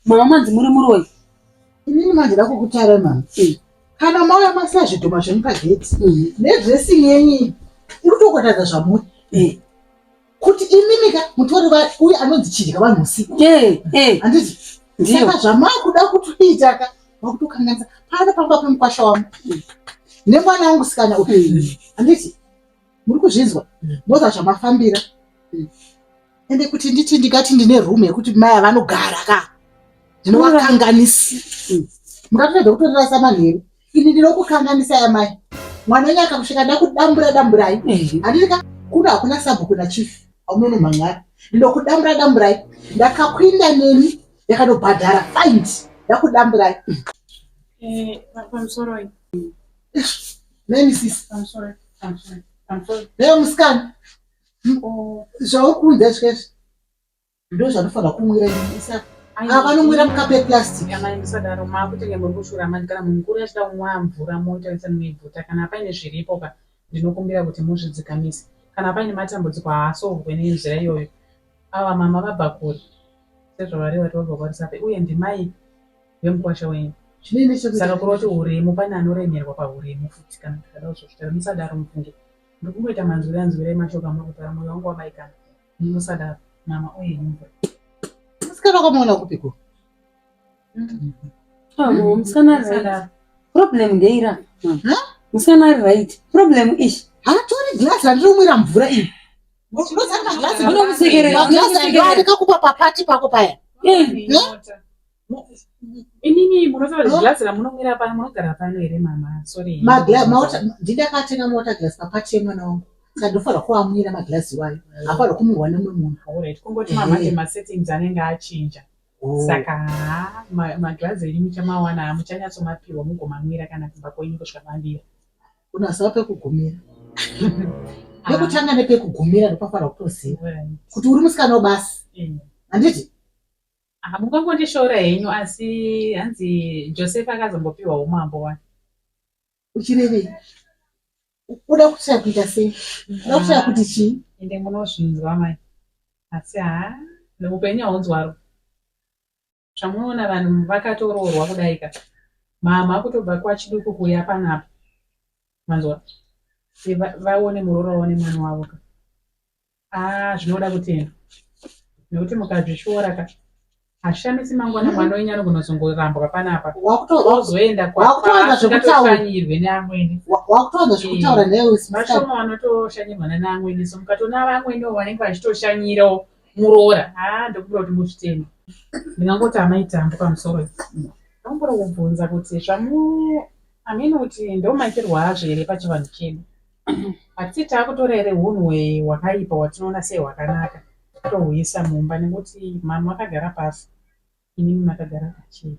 Mama manzi muri muroyi. Inini manje da kukutaura mama. Kana mauya masiya zvidhoma zvenyu pagate nedressing yenyu iyi iri kutokotadza zvamuri. Kuti imimi ka mutori uye anonzi chidya vanhu usiku. Handiti? Saka zvamakuda kutoita ka makutokanganisa pano pamba pemukwasha wangu nemwana wangu sikana uyu. Handiti? Muri kuzvinzwa? Moza zvamafambira. Ende kuti nditi ndingati ndine room yekuti mai vanogara ka ndinovakanganisi. Mukatoda kutorira manheru ini ndinokukanganisai amai. Mwana wenyu akakusvika ndakudambura damburai. Handiti ka kuno hakuna sabhuku nachief aunonomhan'ara. Ndinokudambura damburai. Ndakakuinda nemi ndakanobhadhara fine ndakudamburai. Pamusoroi. Nemi sisi. Pamusoroi. Pamusoroi. Pamusoroi. Newe musikana. Zvauri kuunza izvi ndozvanofanira kumwira isa. Ava vanomwira mukapu yeplastic. Amai musadaro maakutenge muri kushura manje kana munhu mukuru achida kumwa mvura moita muibvuta kana paine zviripo ka ndinokumbira kuti muzvidzikamise kana paine matambudziko haasovwe nenzira iyoyo ava mama vabva kure sezvavareva kuti vabva kwaRusape uye ndimai vemukwasha wenyu saka kureva kuti uremu pane anoremerwa pauremu futi kana tikada kuzozvitaura musadaro mufunge ndiri kungoita manzwira nzwira emashoko amuri kutaura mwoyo wangu wabaikana musadaro mama uye mvura. Musikana wakamuona kupiko? Oh, musikana ari right. Problem ndeira. Musikana ari right. Problem ishi. Hatori glass randinomwira mvura iyi. Unoziva maglass Unomusekerera, maglass unomusekerera. andikakupa papati pako paya. Inini munotaura kuti glass ramunomwira pano munogara pano here mama? Sorry. Maglass mawater ndindakatenga mawater glass papati yemwana wangu. Saka ndofanira kuamwira maglass iwayo. Hafanira kumwirwa nemumwe munhu. Alright, kungoti mama manje masettings anenge achinja. Saka haa maglass enyu muchamawana muchanyatsomapiwa mugomamwira kana kumba kwenyu kusvika mavira. Unoziva pekugumira. Pekutanga nepekugumira ndopafanira kutoziva kuti uri musikana webasa. Handiti? Mungangondishora henyu asi hanzi Joseph akazombopiwa umambo wani. Uchirevei? Uda kushaya kuita sei? Uda kushaya kuti chii? Ende munozvinzwa mai. Asi haa neupenyu haunzwaro. Zvamunoona vanhu vakatoroorwa kudai ka. Mama kutobva kwachiduku kuuya panapa. Manzwa? Vaone muroora wavo nemwana wavo ka. Ah, zvinoda kutenda. Nekuti mukazvishora ka. Hazvishamisi mangwana mwana wenyu anogona kuzongorambwa panapa. Ozoenda kwaasingatoshanyirwe neamweni. Wakutowanza zvekutaura newe. Vashoma vanotoshanyirwa neamweni. So mukatoona vamweniwo vanenge vachitoshanyirawo muroora. Ah, ndokumbira kuti muzvitende. Ndingangoti amai Tambu pamusoro. Ndokumbira kubvunza kuti zvamu amene kuti ndomakirwa azvo here pachivanhu chedu. Hatisi taakutora here hunhu hwakaipa hwatinoona sehwakanaka tohuisa mumba nekuti mama vakagara pasi inini makagara pachii.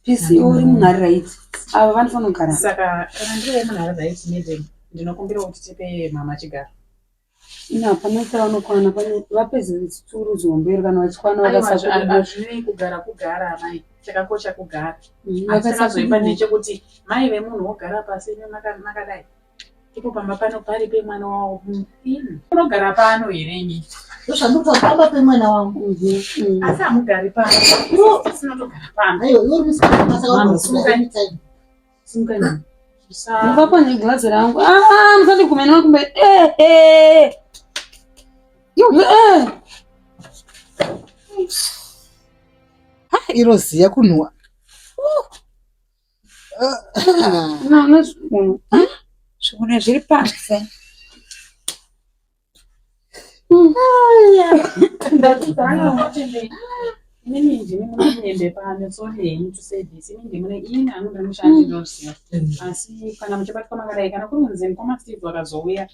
Pisi iwe uri munhu ari right. Ava vanofanira kugara. Saka kana ndiriwo munhu ari right madam ndinokumbira kuti tipe mama chigaro. Ina hapana chavanokwana pane vape zitsuru zihombe iro kana vachikwana vakasakurira. Hazvinei kugara kugara amai chakakosha kugara. Asi chakazoipa ndechekuti mai vemunhu wogara pasi imi makadai. Ipo pamba pano pari pemwana wavo. Unogara pano here imi? Ndozvandinotaura pamba pemwana wangu. Asi hamugari pano. Sinotogara pano. Aiwa iwe uri musikana basa wagara anytime. Simukai mama. Mukapwanya glass rangu. Ah, musandigumene makumbe. Eh eh. Eh. Ha, iro ziya kunhuwa. No, no zvigunwe. Zvigunwe zviri pasi. Inini ndini munomuembe pano sorry henyu to say this inini ndimune ini hangu ndiri mushandi ndinoziva asi kana muchibatwa makadai kana kuri kunzi mukoma Steve vakazouya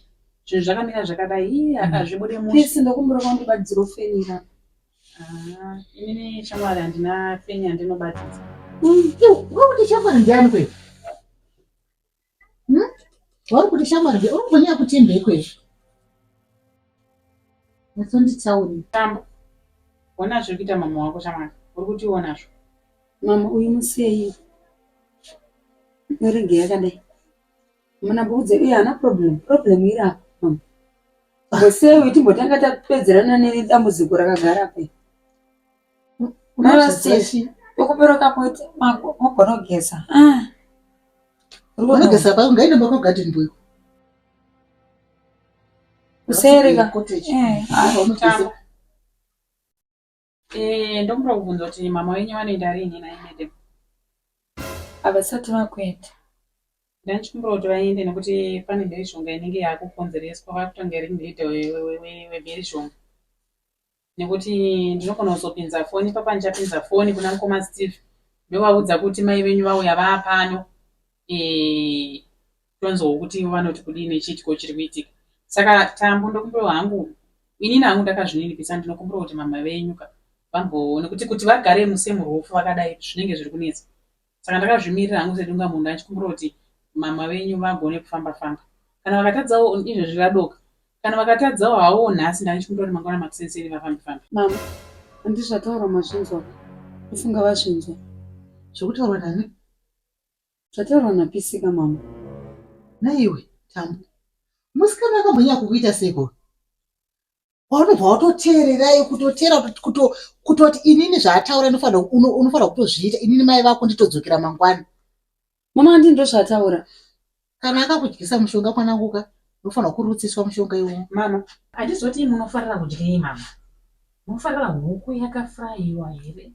zvinhu zvakamira zvakadai ii hazvibude mushe. Please ndokumbira kundibatidzira feni iri apa. Ah, inini shamwari handina feni yandinobatidza. Uri kuti shamwari ndiani kweyo? Uri kuti shamwari ndiani? Uri kumbonyanya kutembei kweyo? Nyatsonditaurira. Tambo, ona zviri kuita mama wako shamwari. Uri kutionazvo. Mama uyu musiyei. Yorege yakadai. Muna mbudzi uyu haana problem. Problem iri apa mama. Mbosei uyu timbotanga tapedzerana nedambudziko rakagara apa. Mai Tokumbira kamuti mogona kugeza. Ah. Unogeza pa ungaenda mba garden boy. Kusereka. Eh. Eh, ndokumbira kubvunza kuti mama wenyu vanoenda rini nhai madam? Havasati vakuenda. Ndandichikumbira kuti vaende nekuti pane mhirizhonga inenge yakukonzereswa vakutonge ringleader wemhirizhonga. Nekuti ndinogona kuzopinza foni ipapa ndichapinza foni kuna mukoma Steve ndovaudza kuti mai venyu vauya vaapano eh, tonzwawo kuti vanoti kudii nechiitiko chiri kuitika. Saka Tambu ndokumbirawo hangu inini hangu ndakazvininipisa ndinokumbira kuti mama venyu ka vamboona nekuti kuti vagare musemurofu vakadai zvinenge zviri kunetsa. Saka ndakazvimirira hangu sedungamunhu ndachikumbira kuti mama venyu vagone kufamba famba. Kana vakatadzawo izvezvi radoka Kana vakatadzawo hawo nhasi ndanichikumbira kuti mangwana makuseni vafambe fambe. Mama, handi zvataurwa mazvinzwa ka? Ndofunga vazvinzwa. Zvekutaurwa nani? Zvataurwa naPisika mama. Naiwe Tambu, musikana akambonyanya kukuita seiko? Waunobva watoteererai kutoteera kuto, kutoti inini zvaataura unofanira kutozviita inini mai vako nditodzokera mangwana. Mama handi ndozvaataura. Kana akakudyisa mushonga mwanangu ka unofanirwa kurutsiswa mushonga iwowo. Mama, handizoti munofarira kudyei mama? Munofarira huku yakafurayiwa here?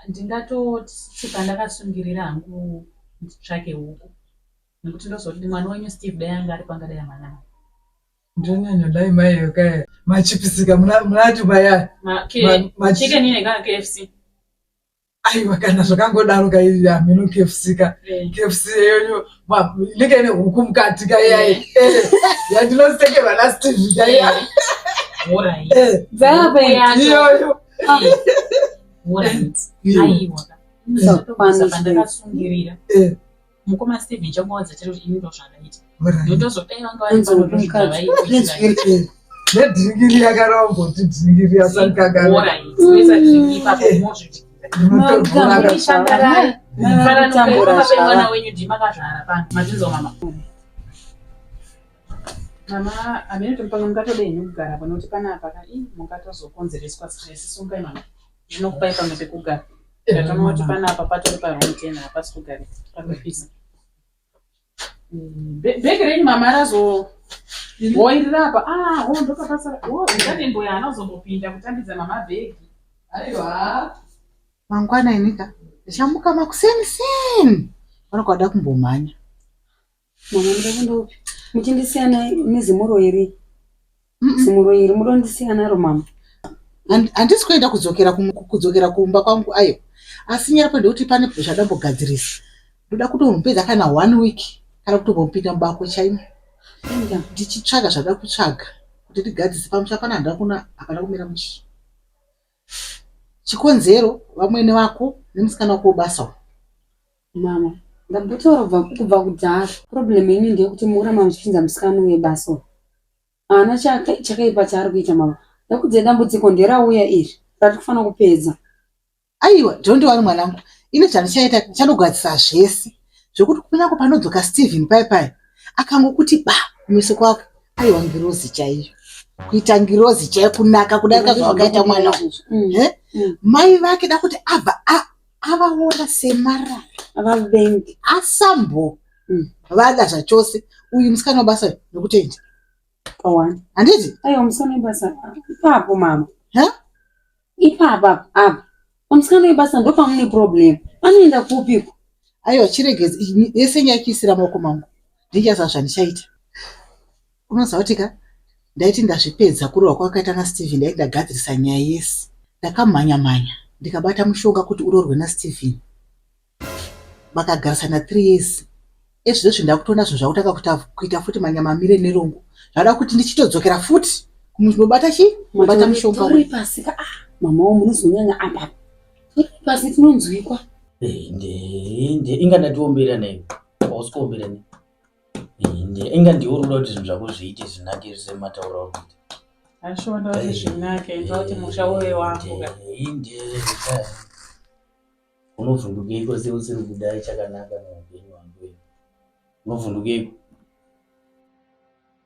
Ndingatoti pandakasungirira hangu nditsvake huku nekuti ndozoti mwana wenyu Steve dai anga ari panga dai amhanya naye. Ndonyanya dai mai yoka machipisika munati maya. Ma, ke, ma, chicken ine kana KFC. Aiwa kana zvakangodaro ka hameno KFC ka. Eh. KFC yenyu inenge ine huku mukati ka iya. Eh. Yandinosekerwa na Steve ka iya. Alright. Eh. Dzapa Iyoyo. Alright. Iyo. Aiwa. Pano Pandakasungirira. Eh. Mukoma Steve ndichangowadza chete kuti ini ndozvandaita. Alright. Ndotozodai vanga vari pano ndozvavaiita. Eh. Nedhiringiri yakaramboti dhiringiri yasankakana. Alright. Woisa drink ipapo mozvidya. Ndinotorwara. Shandarai. Kutambura Mwana zvava. wenyu ndima akazvara pano. Mazvinzwa mama. Mama, hameno kuti pamwe mungatode henyu kugara pano kuti panapa ka ii mungatozokonzereswa stress. Sungai mama. Ndinokupai pamwe pekugara. Ndatoona kuti panapa patori paroom 10 hapasi kugarika. Pakupisa. Bhegi renyu mama razo woirira apa. Ah, oh ndopapasara. Oh, ndati mbuya haana kuzombopinda kutambidza mama bhegi. Aiwa. Mangwana inika ndichamuka makuseni seni pano kwada kumbomhanya. Mama muda kundopi? Muchindisiya nezimuro iri. Zimuro iri mudondisiya naro mama. Handisi kuenda kudzokera kudzokera kumba kwangu ayo. Asi nyaya ndekuti pane zvadambogadzirisa. Ndoda kutombopedza kana one week kana kutombopinda mubako chaimo. Ndichitsvaga zvada kutsvaga kuti ndigadzise pamusha pana handina kuna hapana kumira mushe. Chikonzero vamwene vako nemusikana wako webasa uyu. Mama, ndambotaura kubva kudhara. Problem yenyu ndeyekuti muramba muchipinza musikana uye basa uyu. Haana chakaipa chaari kuita mama. Ndakudzai dambudziko nderauya iri ratiri kufanira kupedza. Aiwa, don't worry mwanangu. Ini chandichaita ndichanogadzisa zvese zvekuti kunyange panodzoka Steven paye paye akangokuti ba kumeso kwako aiwa ngirozi chaiyo. Kuita ngirozi chaiyo kunaka kudarika zvawakaita mwana uyu. Eh? Mai vake da kuti abva avaona semarara. Avavengi. Asambo vada zvachose uyu musikana webasa uyu nekutoenda. Pawani. Handiti? Aiwa musikana webasa ipapo mama. Ha? Ipapa apa. Pamusikana webasa ndopamune problem. Anoenda kupiko? Aiwa chiregedza yese nyaya chiisira maoko mangu. Ndichaziva zvandichaita. Unoziva kuti ka ndaiti ndazvipedza kurohwa kwakaita naSteven ndaiti ndagadzirisa nyaya yese. Ndakamhanya mhanya ndikabata mushonga kuti uroorwe naSteven. Vakagarisana 3 years. Ezvinezvi ndakutoona zvinhu zvakutanga kuita kuita futi manyama amire nerongo. Zvada kuti ndichitodzokera futi kunobata chi kubata mushonga Tori pasi ka ah mama wangu munozonyanya apa. Tori pasi tinonzwikwa. Inde inde inga ndatiomberera naiwe. Hausi kuombera nei? Inde inga ndiwe uri kuda kuti zvinhu zvako zviite zvinake sematauro auri kuita. Ashuwa ndoda kuti zvinake, ndoda kuti musha uve wangu ka. Inde inde. Unovhundukeiko seusiri kuda chakanaka muupenyu hwangu iwe? Unovhundukeiko?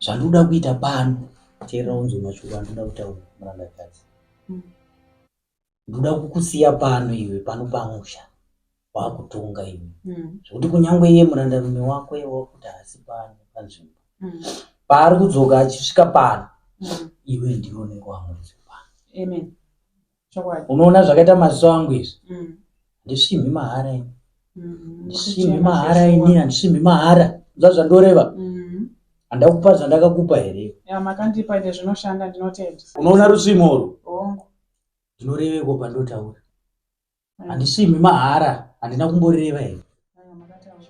Zvandinoda kuita pano, teerera unzwe mashoko andinoda kutaura murandakadzi. Ndoda kukusiya pano iwe pano pamusha wakutonga iwe zvekuti kunyangwe iye murandarume wako iwe wakuti haasi pano panzvimbo paari kudzoka achisvika pano iwe ndiwe unenge wamuridzi pano. Amen. Chokwadi. Unoona zvakaita maziso angu izvi handisvimhi mahara ini handisvimhi mahara ini handisvimhi mahara nzwa zvandoreva handakupa zvandakakupa here Ya makandipa ende zvinoshanda ndinotenda. Unoona rusvimo urwu? Hongu. Ndinoreveko pandotaura. Handisvimhi mahara, handina kumboreva here?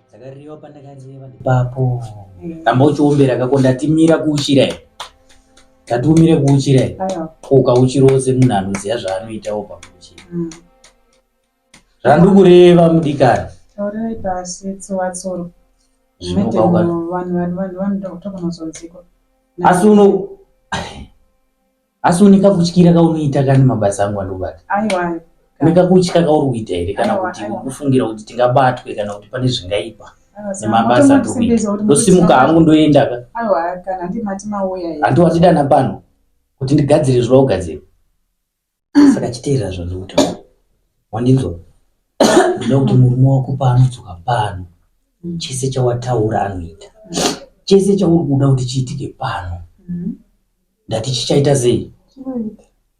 Ndakareva pandakareva ipapo. Ramba uchiombera kako ndati mira kuuchira here? Ndati umire kuuchira here? Ko ukauchirawo semunhu anoziva zvaanoitawo pakuuchira. Zvandikureva mudikani. Taurai pasi tsuwatsuro. Zvinoka ukati. Vanhu vanhu vanhu vanoda kutokonozonzikwa. Asi uno Asi une kakutyira kaunoita kani mabasa angu andobata? Aiwa. Une kakutya kauri kuita here kana kuti kufungira kuti tingabatwe kana kuti pane zvingaipa nemabasa andiri kuita? Ndosimuka hangu ndoenda ka. Aiwa kana ndimati mauya here? Handi watidana pano kuti ndigadzire zvinoda kugadzirwa. Saka chiteerera zvandiri kutaura. Wandinzwa? Ndinoda kuti murume wako paanodzoka pano chese chawataura anoita. Chese chauri kuda kuti chiitike pano. Ndati chichaita sei?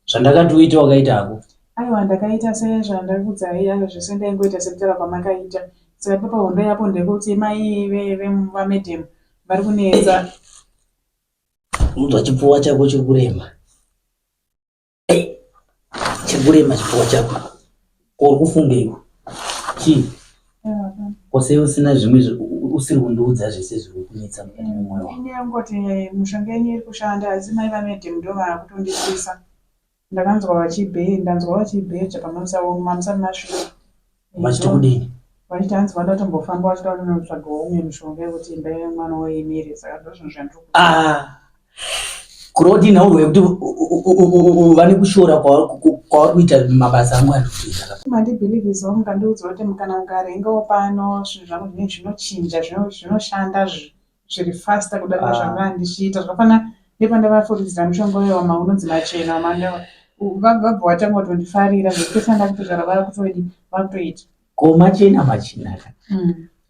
Zvandakati uite wakaita hako. Aiwa ndakaita sezvandakuudzai aiwa zvese ndaingoita sekutaura kwamakaita. Saka ipapo hondo yapo ndekuti mai vamadam vari kunetsa. Unzwa chipfuwa chako chiri kurema. Chiri kurema chipfuwa chako. Ko uri kufungeiko? Chii? Ko sei usina zvimwe usiri kundiudza zvese zviri kunetsa mukati memwoyo wako? Ini yangoti mishonga yenyu iri kushanda asi mai vamadam ndo vaakutondisiisa. Ndakanzwa vachibhe ndanzwa vachibheja pamusati masvika. Vachiti kudini? Vachiti hanzi vanoda kutombofamba vachida kunotsvagawo umwe mushonga yekuti imba yemwana waimire saka ndozvinhu zvandiri ku Ah. Kureva kuti inhaurwa yekuti vane kushora kwavari kuita mabasa angu andiri kuita. Mandibhilivhisawo mukandiudza kuti kana mukarengawo pano zvinhu zvangu zvinenge zvinochinja zvinoshanda zviri faster kudarika ah. zvanga ndichiita zvakafanana nepandavafuridzira mushonga uyo wama unonzi machena wamanda vabva vatanga kutondifarira zvekuti ndakutotaura vakutodi vakutoita ko machena machena ka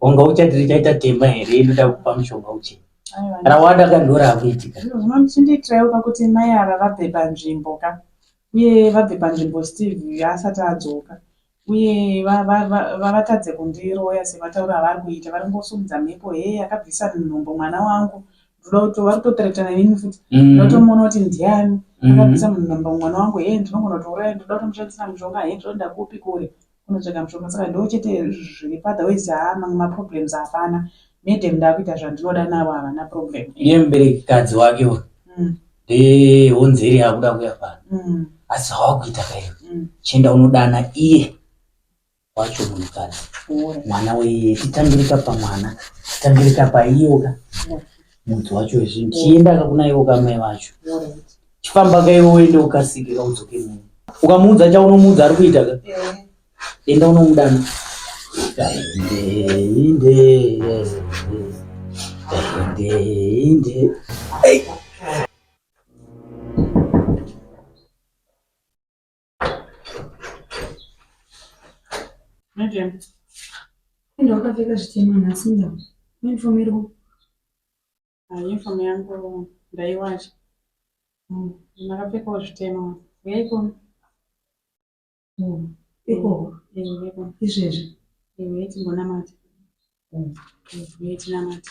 wanga uchati richaita tema here inoda kupa mushonga uchena rawada ka ndorakuitika zvinondiitirawo pakuti mai ava vabve panzvimbo ka uye vabve panzvimbo steve asati adzoka uye vavatadze kundiroya sematauro avari kuita vari kungosumudza mhepo hee akabvisa nhumbu mwana wangu ndoda kuti vari kutoteretana inini futi ndotomuona kuti ndiani akabvisa nhumbu mwana wangu hee ndinogona kutouraya ndoda kutomushandisira mushonga hee ndinoda kupi kure kunotsvaga mushonga saka ndo chete zviripo otherwise haa mamwe maproblems hapana madam ndakuita zvandinoda navo havana problem iye muberekikadzi wake uyu ndehonzeri yakuda kuya pano asi zvawakuita kaiwe chienda unodana iye wacho munhukadzi mwana weiye titangirika pamwana titangirika paiyoka mudzi wacho wezvinhu chienda kakuna iwo kamai vacho chifamba kaiwe uende ukasike kaudzoke muno ukamuudza chaunomuudza ari kuita ka enda unomudana inde inde inde inde hey. Madam. Ndo wakapfeka zvitema nhasi ndau. Uniform iri ku Uniform yangu ndaiwacha. Ndakapfekawo zvitema. Uyai kuno. Ikoko. Izvezvi. Uyai timbonamata. Uyai tinamate.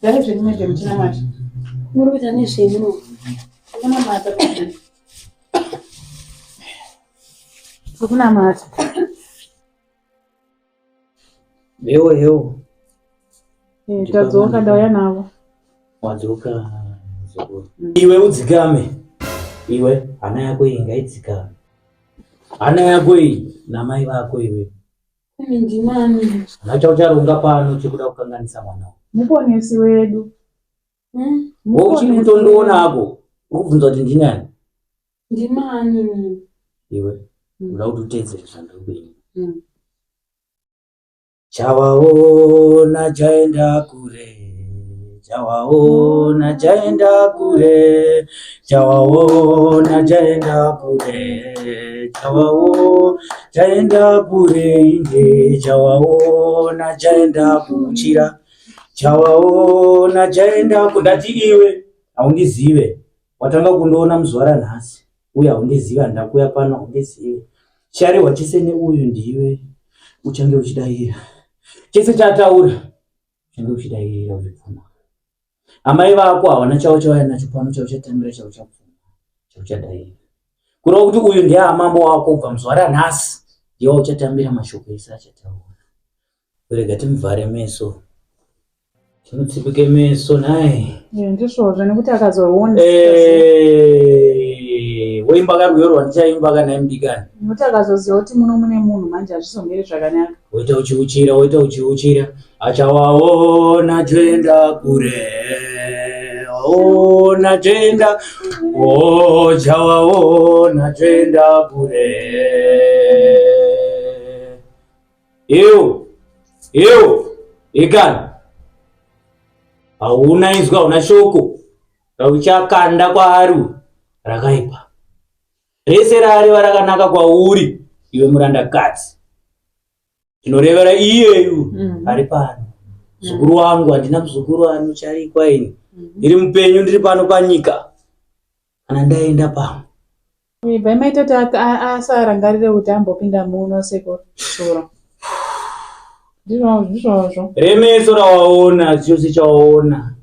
Dai zvenyu madam chinamata. Muri kuita nezvei muno? Kunamata. Kunamata. Hewo hewo. Eh, tadzoka ndauya navo. Wadzoka muzukuru. Iwe udzikame. Iwe hana yako iyi ngaidzikame. Hana yako iyi namai vako iwe. Imi ndinani? Hana chaucharonga pano chekuda kukanganisa mwana. Muponesi wedu. Wewe uchiri kutondiona ako. Uri kubvunza kuti ndinani? Ndimani? Iwe uda kuti uteedzere zvandiri kuita. Chawaona chaenda kure, chawaona chaenda kure, chawaona chaenda kure, chawaona chaenda kure inde, chawaona chaenda kuchira, chawaona chaenda kundati iwe haundizive, watanga kundiona muzuva ranhasi. uye haundizive handina kuuya pano haundizive charehwa chese neuyu ndiwe uchange uchidaira chese chataura uchange uchidaira uchibvuma amai vako havana chavo chauya nacho pano chauchatambira chauchabvuma chauchadaira kureva kuti uyu ndiye amambo wako kubva muzuva ranhasi ndiye wauchatambira mashoko ese achataura rega timuvhare meso Tinotsipike meso nhai. Eh, ndizvozvo nekuti akazoona eh, woimba karwiyo rwandichaimba kana imudikani. Nekuti akazoziva kuti muno mune munhu manje hazvizomiri zvakanaka. Woita uchiuchira, woita uchiuchira. Achawaona choenda kure. Ona choenda, oh, chawaona choenda kure. Ewo, ewo, ekani. Hauna izwi, hauna shoko rauchakanda kwaari rakaipa. Rese raareva rakanaka kwauri iwe murandakadzi. Ndinorevera iyeyu ari pano. Muzukuru wangu, handina muzukuru anocharikwa ini. Ndiri mupenyu, ndiri pano panyika. Kana ndaenda pamwe. Ibvai maita kuti asarangarire kuti ambopinda muno sekosoro. Ndizvozvo. Remeso rawaona chose chawaona.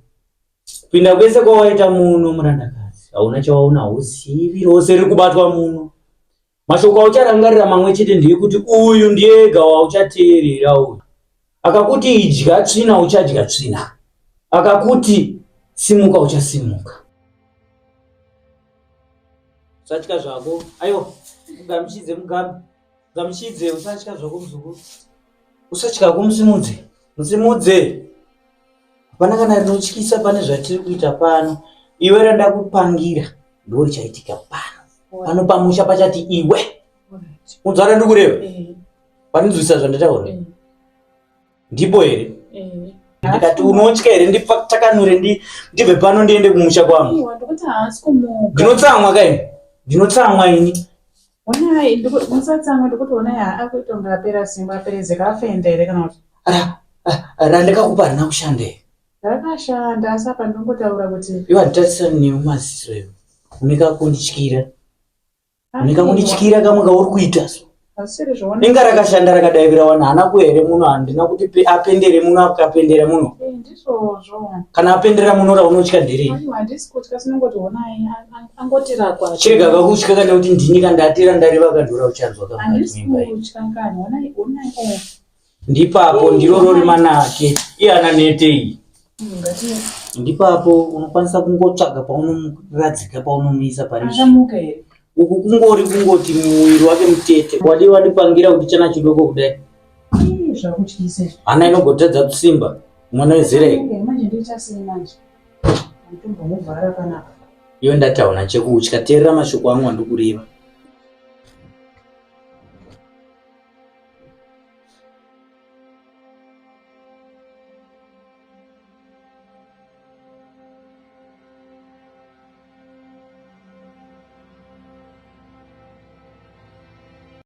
Kupinda kwese kwawaita muno murandakadzi. Hauna chawaona hauzivi rose riri kubatwa muno. Mashoko aucharangarira mamwe chete ndeyekuti uyu ndiye ega wauchateerera uyu. Akakuti idya tsvina uchadya tsvina. Akakuti simuka uchasimuka. Usatya zvako. Aiwa, mugamuchidze mugabe. Mugamuchidze usatya zvako muzukuru. Usatya hako musimudze. Musimudze. Hapana kana rinotyisa pane zvatiri kuita pano. Iwe randakupangira ndo richaitika pano. Pano pamusha pachati iwe. Unzwa randikureva? Eh. Paninzwisa zvandataura. Eh. Ndipo here? Eh. Ndikati unotya here nditakanure ndibve pano ndiende kumusha kwangu. Ndinotsamwa kaini. Ndinotsamwa ini. Honai, musatsamwa ndikuti honai akuita kunge apera simba aperezeka afenda here kana kuti. Randakakupa harina kushanda here? Rakashanda asi apa ndinongotaura kuti. Iwe handitarisani newe maziso iwe. Une kakundityira. Une kakundityira kamwe kauri kuita so. Inga rakashanda rakadaivira wani haana kuya here muno handina kuti apendere muno akapendera muno. Eh, ndizvozvo. Kana apendera muno raunotya nderei? Handisi kutya sinongoti honai angotirakwa. Chirega kakutya kana kuti ndini kandatira ndareva kandora uchanzwa Handisi kutya kani honai honai. Oh. Ndipapo ndiro rori manake iye ana nete iyi. Ndipapo unokwanisa kungotsvaga paunomuradzika paunomuisa pari uku kungori kungoti muviri wake mutete wadii wandipangira kuti chana chidoko kudai hana inogotadza kusimba mwana wezera iri iwe ndati hauna chekutya teerera mashoko angu andikureva.